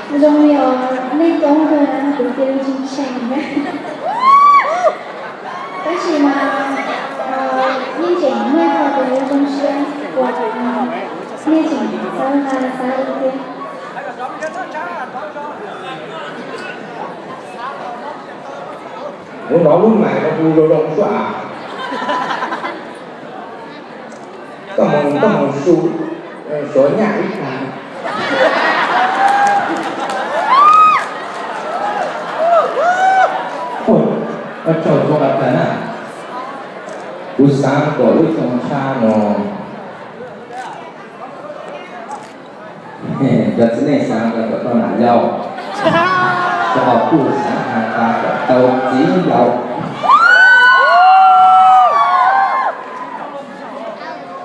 Zoo li nej koob kawg, kuv cia li tsis ntseeg. Tab sis mas yeej tseem muaj qhov uas yuav zoo siab uas nej tseem xav nqa xav ua thiab. Kuv hnov lub mais no hu zoo zoo suab av. Koj mus, koj mus su, suav nyaj ib tag. Ua tsaug zoo av tag na. Kuv xav kom lub xyoo tshab no cov txiv neej xav kom tau nam yau, cov hauv kuj xav has tas kom tau txiv yau.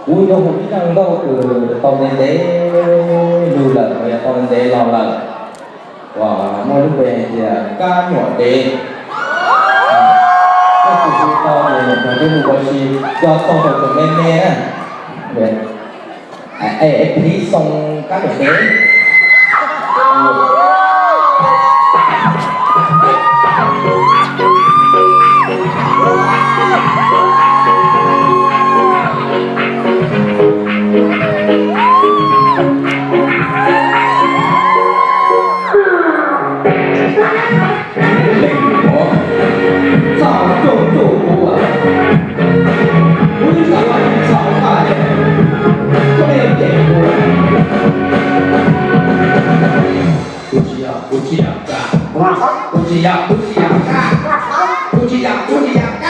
Kuv yuav hu ib zaj nkauj kws tau ntev ntev lug lawm, yog tau ntev los lawm, uas muaj lub npe hais tias Kab Nyuam Dev. Koj tus hu tau ces koj hu ua si, coj txog rau tus me me na. Phim xoo Kab Nyuam Dev. Leej muam txaj muag tuaj kuv, kuv twb xav ua tsis txhaum koj, koj yeej cem kuv. Kuv tsis yog, kuv tsis yog koj, kuv tsis yog, kuv tsis yog koj, kuv tsis yog, kuv tsis yog koj.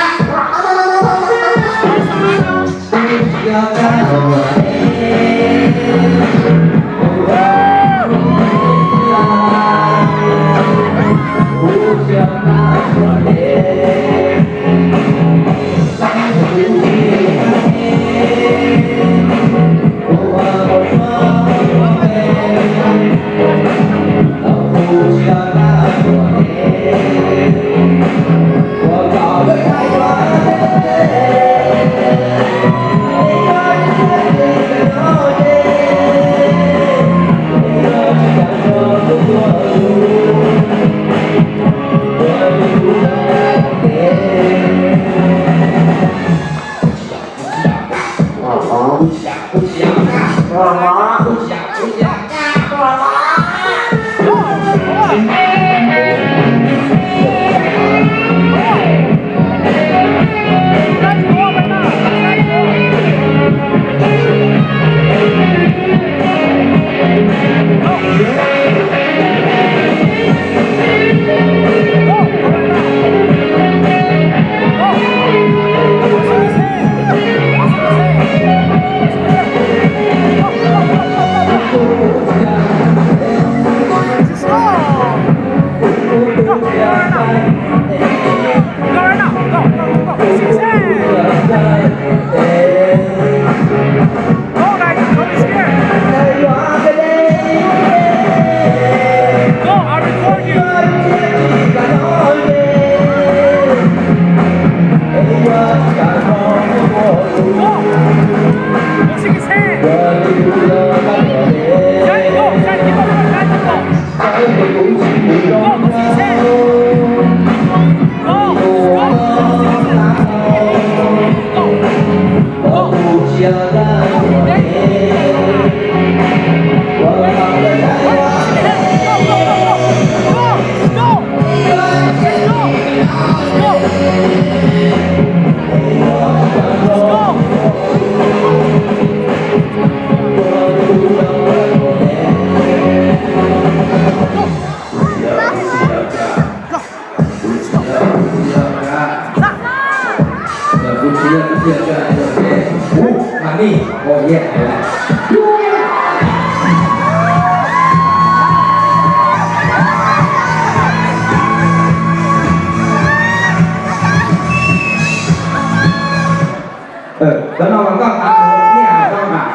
Cov no mas koj xav ua nyiaj tau mas,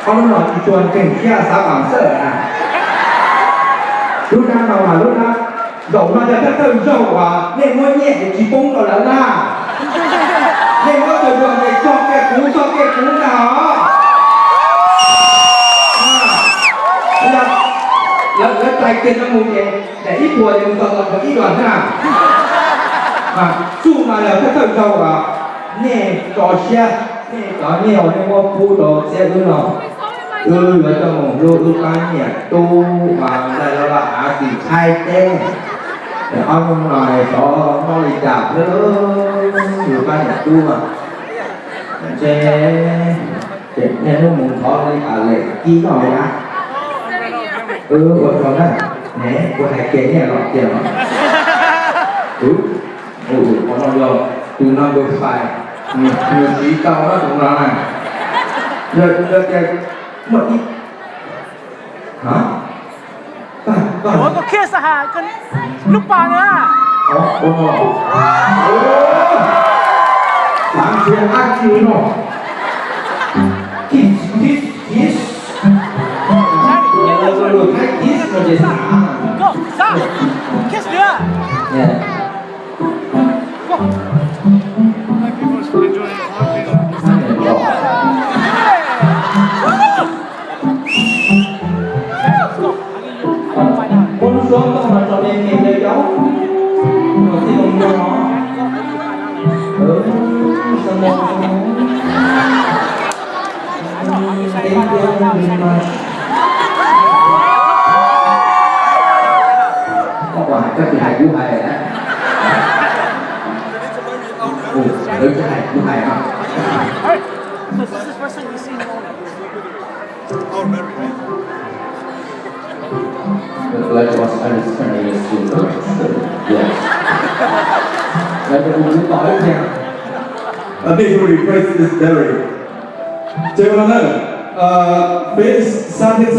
ob lub no tsis tshua ntseeg thiab xav pam xawj na. Lub hnab no mas lub hnab, zaum no yog thawj thawj zaug uas nej muab nyiaj es tsis poob rau lawv na. Nej muab tau dua es txog kiag kuv, txog kiag kuv ntag os. Lawv tais kiag no mus ces daim ib puas ces mus txog tau ib los na. Txuj no yog thawj thawj zaug uas nej tso siab, nej cov nej uas nej muab pub rau txiab wb no, wb yuav coj mus hlub wb pab niam tub uas ntawm lawv los av tim Thaib teb. Ob hnub no xyov noj li cas thiab, yus pab niam tub mas ntshe niaj hnub mus thov li tas lem kib noj li na. Ua tsaug na, ne kuv hais kiag niaj los kiag no. Tus no yog tus number five, nws siv tau na tus no na. Yog tias muaj ib, hã? Ua koj kiss hais lub pas na. Ua no, xav ntshe ab tsi no. Kiss, kiss, kiss. Lus Thaib kiss no ces xav. Kiss nữa. Ua lub suab koj mas tso me me rau yau, kom txij los muag no. Txog no, txog no. Teeb tiab no. Koj puas hais, koj tsis hais kuv hais na. Lawv tsis hais kuv hais no. The flag was unsuspended. Yes. Lawv tus mus tau ib tiag. I think we replace this Derek. Ces ua no na, Felix Xab Thiab Xeeb.